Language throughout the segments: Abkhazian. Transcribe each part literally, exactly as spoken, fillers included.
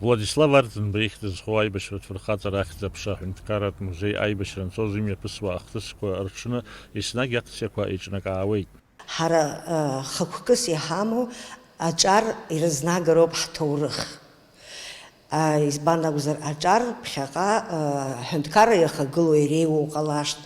Владислав Арӡынба ихьӡ зхоу аибашьратә фырхаҵара ахьӡ-аԥша аҳәынҭқарратә музеи аибашьра анцоз имҩаԥысуа ахҭысқәа рҽны еснагь акциақәа еиҿнакаауеит. Ҳара, э, хықәкыс иҳамоу аҿар ирызнагароуп ҳҭоурых. А, избан акәзар, аҿар ԥхьаҟа, э, аҳәынҭқарра иахагылоу иреиуоу ҟалашт,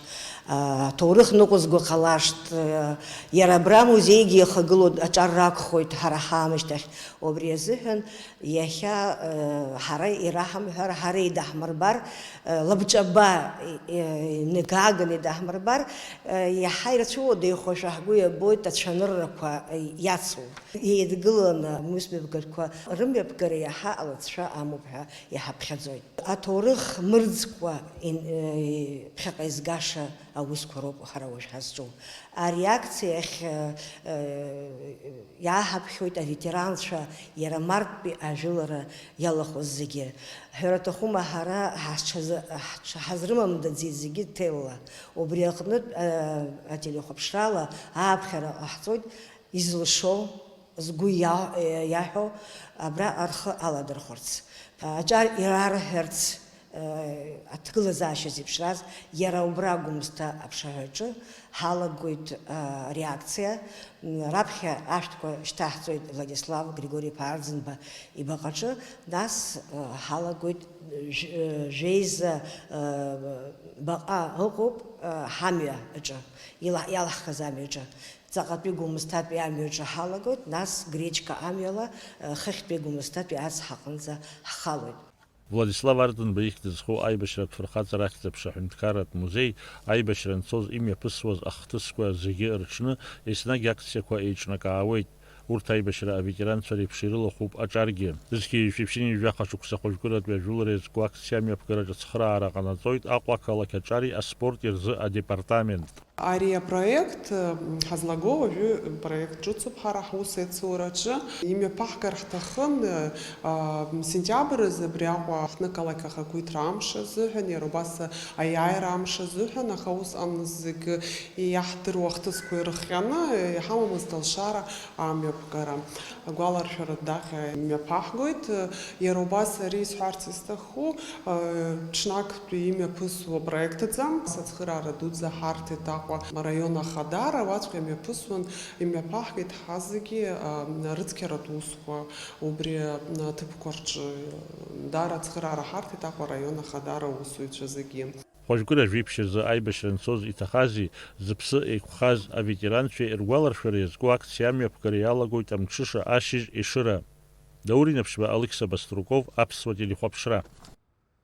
а, аҭоурых ныҟәызго ҟалашт, э, иара абра амузеигьы иахагылоу аҿар ракәхоит ҳара ҳаамышьҭахь. Убри азыҳәан иахьа, э, ҳара ираҳамҳәар, ҳара идаҳмырбар, э, лабҿаба, э, инагаганы идаҳмырбар, э, иаҳа ирацәоу деихәашәа ҳгәы иабоит ацәаныррақәа, э, иацу. Еидгыланы аусмҩаԥгатәқәа рымҩаԥгара иаҳа алыҵшәа амоуп ҳәа иҳаԥхьаӡоит. Аҭоурых мырӡкәа ин-, э, ԥхьаҟа изгаша аусқәа роуп ҳара уажә ҳазҿу. Ари акциа ахь, э, э, иааҳаԥхьоит аветеранцәа иара марттәи ажәылара иалахәыз зегьы. Ҳәара аҭахума, ҳара ҳазҽазы-, ҳҽ-, ҳазрымамдаӡеит зегьы ҭелла. Убри аҟнытә, э, ателехәаԥшрала ааԥхьара ҟаҳҵоит, изылшо, згәы иа-, иаҳәо абра рхы аладырхәырц. Аҿар ирарҳәарц, э, аҭгылазаашьа зеиԥшраз, иара убра Гәымсҭа аԥшаҳәаҿы ҳалагоит, э, реакциа. М, раԥхьа ашәҭқәа шьҭаҳҵоит Владислав Григори-иԥа Арӡынба ибаҟаҿы, нас, э, ҳалагоит, э, жә-, э, жәеиза, э, баҟа ыҟоуп, э, ҳамҩа аҿы, ила-, иалаҳхыз амҩаҿы. Ҵаҟатәи Гәымсҭатәи амҩаҿы ҳалагоит, нас Гречка амҩала, э, хыхьтәи Гәымсҭатәи ацҳа аҟынӡа ҳхалоит. Владислав Арӡынба ихьӡ зхоу аибашьратә фырхаҵара ахьӡ-аԥша аҳәынҭқарратә музеи аибашьра анцоз имҩаԥысуаз ахҭысқәа зегьы рҽны еснагь акциақәа еиҿнакаауеит. Урҭ аибашьра аветеранцәа реиԥш ирылахәуп аҿаргьы. Зқьи жәшәи ԥшьынҩажәи жәаха шықәса хәажәкыратәи ажәылара иазку акциа амҩаԥгараҿы ацхыраара ҟанаҵоит Аҟәа ақалақь аҿари аспорти рзы адепартамент. Ари апроект, м, ҳазлаго уажәы проект ҿыцуп ҳара ҳус еицураҿы. Имҩаԥаҳгар ҳҭахын, а, м, сентиабр азы абри Аҟәа аҳҭнықалақь ахақәиҭра амш азыҳәан, иара убас аиааира амш азыҳәан, аха усҟан зегь иаҳдыруа ахҭысқәа ирыхҟьаны, иҳамамызт алшара амҩаԥгара. Агәаларшәара даҟьа имҩаԥаҳгоит. Иара убас ари исҳәарц исҭаху, ы, ҽнактәи имҩаԥысуа проектӡам. Ацхыраара дуӡӡа ҳарҭеит Аҟәа араион ахадара, уаҵәҟьа имҩаԥысуан, имҩаԥаҳгеит ҳазегьы, ы, рыцқьаратә усқәа убри, ы, аҭыԥқәа рҿы. Даара ацхыраара ҳарҭеит Аҟәа араион ахадара аусзуҩцәа зегьы. Хәажәкыра жәиԥшь рзы аибашьра анцоз иҭахази, зыԥсы еиқәхаз аветеранцәеи ргәаларшәара иазку акциа амҩаԥгара иалагоит амҽыша ашьыжь Ешыра. Даур Инаԥшьба, Алықьса Баструков, Аԥсуа телехәаԥшра.